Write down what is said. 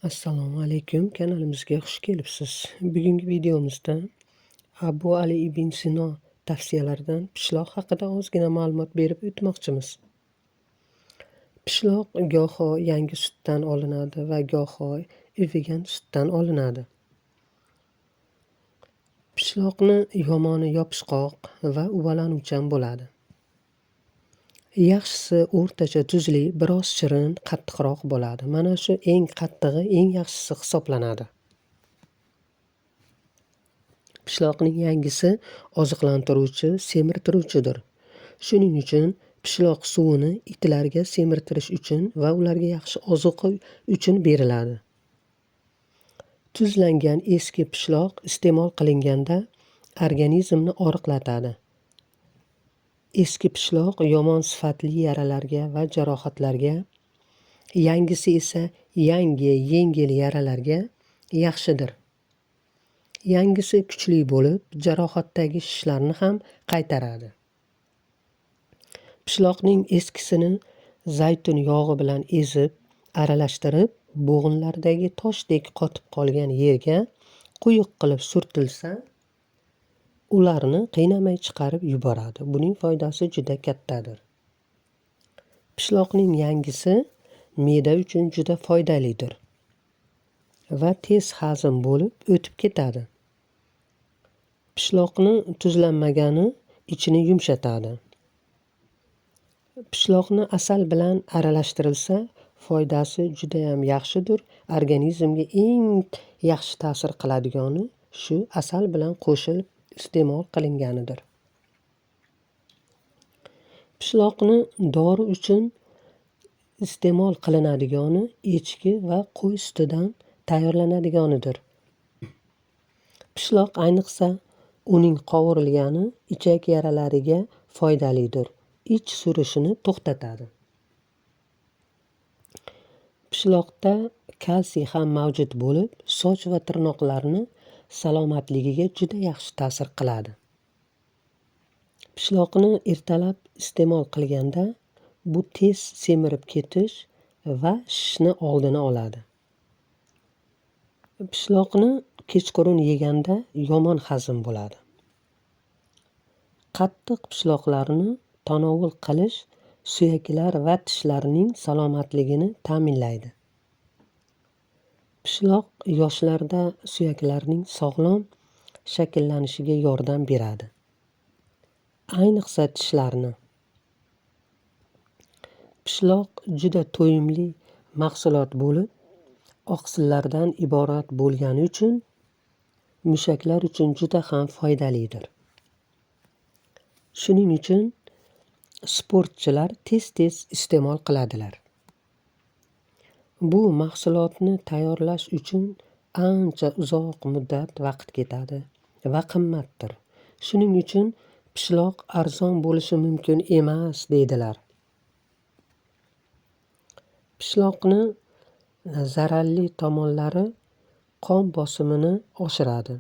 Assalomu alaykum, kanalimizga xush kelibsiz. Bugungi videomizda Abu Ali ibn Sino tavsiyalaridan pishloq haqida ozgina ma'lumot berib o'tmoqchimiz. Pishloq goho yangi sutdan olinadi va goho ivigan sutdan olinadi. Pishloqni yomoni yopishqoq va uvalanuvchan bo'ladi. Yaxshisi o'rtacha tuzli, biroz shirin, qattiqroq bo'ladi. Mana shu eng qattig'i, eng yaxshisi hisoblanadi. Pishloqning yangisi oziqlantiruvchi, semirtiruvchidir. Shuning uchun pishloq suvini itlarga semirtirish uchun va ularga yaxshi ozuqa uchun beriladi. Tuzlangan eski pishloq iste'mol qilinganda organizmni oriqlatadi. Eski pishloq yomon sifatli yaralarga va jarohatlarga, yangisi esa yangi, yengil yaralarga yaxshidir. Yangisi kuchli bo'lib, jarohatdagi shishlarni ham qaytaradi. Pishloqning eskisini zaytun yog'i bilan ezib, aralashtirib, bo'g'inlardagi toshdek qotib qolgan yerga quyuq qilib surtilsa, ularni qiynamay chiqarib yuboradi. Buning foydasi juda kattadir. Pishloqning yangisi me'da uchun juda foydalidir va tez hazm bo'lib o'tib ketadi. Pishloqni tuzlanmagani ichini yumshatadi. Pishloqni asal bilan aralashtirilsa, foydasi juda ham yaxshidir. Organizmga eng yaxshi ta'sir qiladigani shu asal bilan qo'shilib iste'mol qilinganidir. Pishloqni dori uchun iste'mol qilinadigani echki va qo'y sutidan tayyorlanadiganidir. Pishloq ayniqsa uning qovurilgani ichak yaralariga foydalidir. Ich surishini to'xtatadi. Pishloqda kalsiy ham mavjud bo'lib, soch va tirnoqlarni salomatligiga juda yaxshi ta'sir qiladi. Pishloqni ertalab iste'mol qilganda bu tez semirib ketish va shishni oldini oladi. Pishloqni kechqurun yeganda yomon hazm bo'ladi. Qattiq pishloqlarni tanovul qilish suyaklar va tishlarning salomatligini ta'minlaydi. Pishloq yoshlarda suyaklarning sog'lom shakllanishiga yordam beradi. Ayniqsa tishlarni. Pishloq juda to'yimli mahsulot bo'lib, oqsillardan iborat bo'lgani uchun mushaklar uchun juda ham foydalidir. Shuning uchun sportchilar tez-tez iste'mol qiladilar. Bu mahsulotni tayyorlash uchun ancha uzoq muddat vaqt ketadi va qimmatdir. Shuning uchun pishloq arzon bo'lishi mumkin emas deydilar. Pishloqni zararli tomonlari qon bosimini oshiradi.